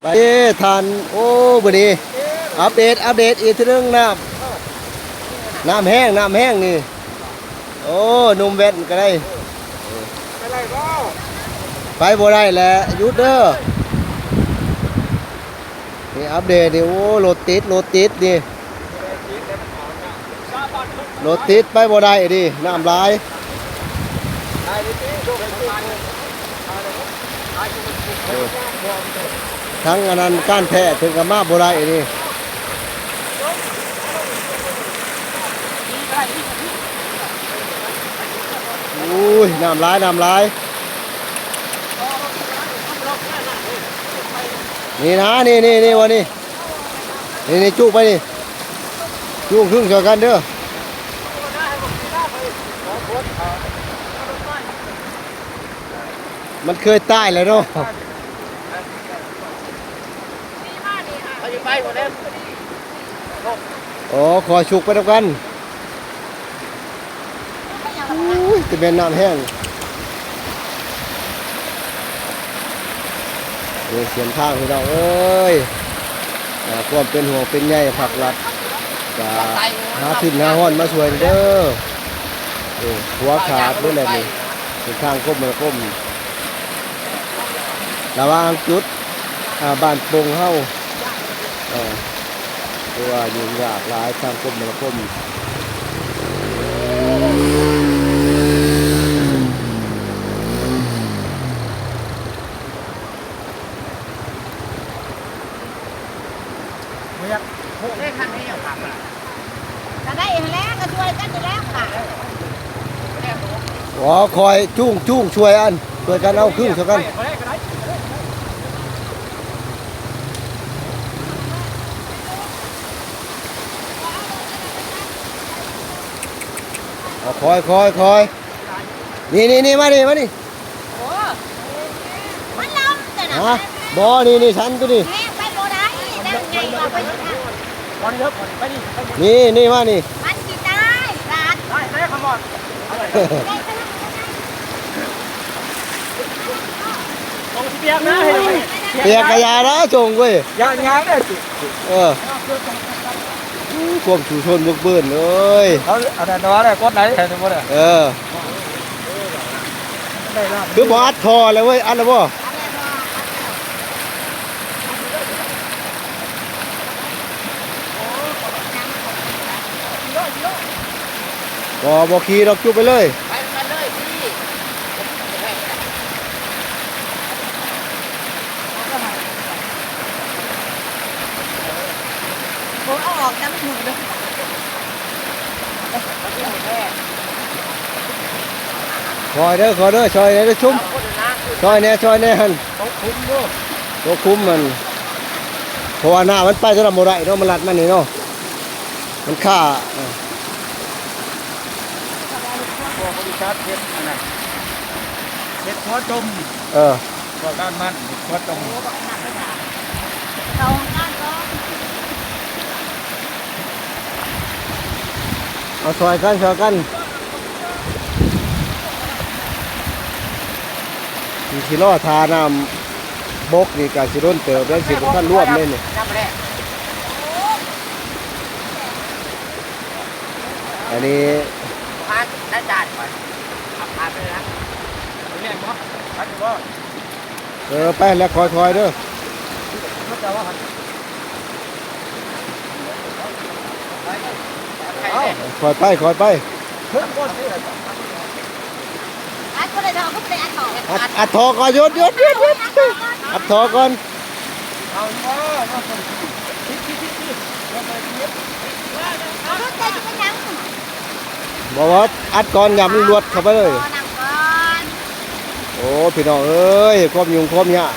ໄປທ່ານ ໂອ້ ມື້ນີ້ອັບເດດ ອັບເດດອີກເທື່ອໜຶ່ງ ນ້ຳ ນ້ຳແຫ້ງ ນ້ຳແຫ້ງນີ້ ໂອ້ ໜຸ່ມແວ່ນກໍໄດ້ ໄປບໍ່ໄດ້ແຫຼະ ຢຸດເດີ ນີ້ອັບເດດນີ້ ໂອ້ ລົດຕິດ ລົດຕິດນີ້ ລົດຕິດໄປບໍ່ໄດ້ນີ້ ນ້ຳຫຼາຍ ທັງອັນນັ້ນການແພດເພິ່ນກໍມາບໍ່ໄດ້ນີ້ ໂອ້ຍ ນ້ຳຫຼາຍ ນ້ຳຫຼາຍ ນີ້ນະ ນີ້ ນີ້ ນີ້ ວ່ານີ້ ນີ້ ນີ້ ຈຸໄປນີ້ ຈຸຄຶ່ງຊ່ອຍກັນເດີ ມັນເຄີຍຕາຍແລ້ວເນາະ ໂອ້ ຂໍຊຸກໄປນຳກັນ. ໂອ້ຍ ແຕ່ແມ່ນນ້ຳແຮງ ເອີ ເສັ້ນທາງພີ່ນ້ອງເອີຍ ອ່າ ຄວາມເປັນຫ່ວງເປັນໃຍພາກລັດ ກະຫາທຶນຫາຮອນມາຊ່ວຍເດີ ເອີ ຫົວຂາດເບິດແລ້ວນີ້ ເສັ້ນທາງຄົມມະນາຄົມ ລະຫວ່າງຈຸດ ອ່າ ບ້ານໂປ່ງເຮົາ ເອີ ຖືວ່າຫຍຸ້ງຍາກຫຼາຍທາງຄົມມະນາຄົມ ບໍ່ຢາກໂພດເດ້ ຄັນນີ້ຫຍັງຖາມມາ ກໍໄດ້ຫັ້ນແຫຼະ ກໍຊ່ວຍກັນນີ້ແຫຼະ ໂອ້ ຄອຍຈູງ ຈູງຊ່ວຍອັນ ຊ່ວຍກັນເອົາຄືນຊ່ວຍກັນ ເອົາ ຄອຍ ຄອຍ ຄອຍ ນີ້ ນີ້ ນີ້ ມານີ້ ມານີ້ ໂອ້ ມັນລຳຕົວນັ້ນ ຮະ ບໍ່ ນີ້ ນີ້ ຊັນຕົວນີ້ ແຮງໄປບໍ່ໄດ້ ແຮງໃຫຍ່ກວ່າໄປ ນີ້ ນີ້ ມານີ້ ມັນຊິຕາຍ ຫຼານ ໄດ້ ໄດ້ ຄຳມອນ ປຽກນະ ປຽກກະຢ່າລະ ຊົງເວີຍ ຢ່າງ ຢ່າງເດີ ເອີ ຄວາມສູ້ຊົນເບີກເບີນເອີຍ ເອົາ ອັນນັ້ນວ່າແລ້ວ ກົດໄລໃຫ້ບໍ່ໄດ້ ເອີ ຄືບໍ່ອັດທໍ່ແລ້ວເວີຍ ອັດແລ້ວບໍ່? ບໍ່ ບໍ່ຂີ່ດອກ ຈຸບໄປເລີຍ ໄປນຳກັນເລີຍ ບໍ່ເອົາອອກນຳ ຄອຍເດີ ຄອຍເດີ ຊ່ອຍແດ່ເດີຊຸມ ຊ່ອຍແດ່ ຊ່ອຍແດ່ຫັ້ນ ຕົກຂຸມຢູ່ ຕົກຂຸມມັນ ເພາະວ່ານ້ຳມັນໄປຕົວນັ້ນບໍ່ໄດ້ເນາະ ມັນລັດມານີ້ເນາະ ມັນຄາ ບໍ່ ບໍລິສັດເຮັດອັນນັ້ນ ເຮັດຫົວຈົມ ເອີ ພວກງານມັນ ເຮັດຫົວຈົມ ເຂົ້າຫ້ອງການກ່ອນ ເອົາ ຊ່ອຍກັນ ຊ່ອຍກັນ ຊິລໍຖ້ານ້ຳບົກນີ້ກະຊິດົນເຕີບເດ້ ຊິບໍ່ທັນລວມເດ້ນີ້ ອັນນີ້ ຜ່ານ ອາຈານ ຜ່ານ ຜ່ານໄປແລ້ວນະ ແມ່ນບໍ່? ຜ່ານຢູ່ບໍ່? ເອີ ໄປແລ້ວ ຄ່ອຍໆເດີ ຄ່ອຍໄປ ຄ່ອຍໄປ ອັດ ອັດທໍ່ກ່ອນ ຢຸດ ຢຸດ ຢຸດ ຢຸດ ອັດທໍ່ກ່ອນ ບໍ່ວ່າອັດກ່ອນ ຢ່າມັນລວດເຂົ້າໄປເລີຍ ໂອ້ ພີ່ນ້ອງເອີຍ ຄວາມຫຍຸ້ງຄວາມຍາກ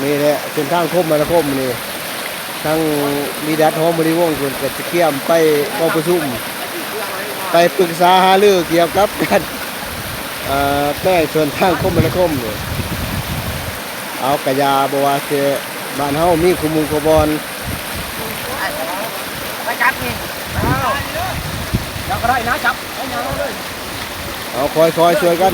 ນີ້ແຫຼະເສັ້ນທາງຄົມມະນາຄົມນີ້ ທາງລີດດັດ ຫອມບໍລິວົງ ເພິ່ນກໍຈະກຽມໄປກອງປະຊຸມ ໄປປຶກສາຫາລືກ່ຽວກັບການ ເອີ ແປງເສັ້ນທາງຄົມມະນາຄົມນີ້ ເອົາ ກະຢ່າ ບໍ່ວ່າແຕ່ບ້ານເຮົາ ມີຄູ່ໝູ່ຄູ່ບ່ອນ ໄປຈັບນີ້ ເອົາ ຈັບກໍໄດ້ນະ ຈັບ ເອົາ ເອົາ ເອົາ ເອົາ ເອົາ ເອົາ ຄ່ອຍໆ ຊ່ວຍກັນ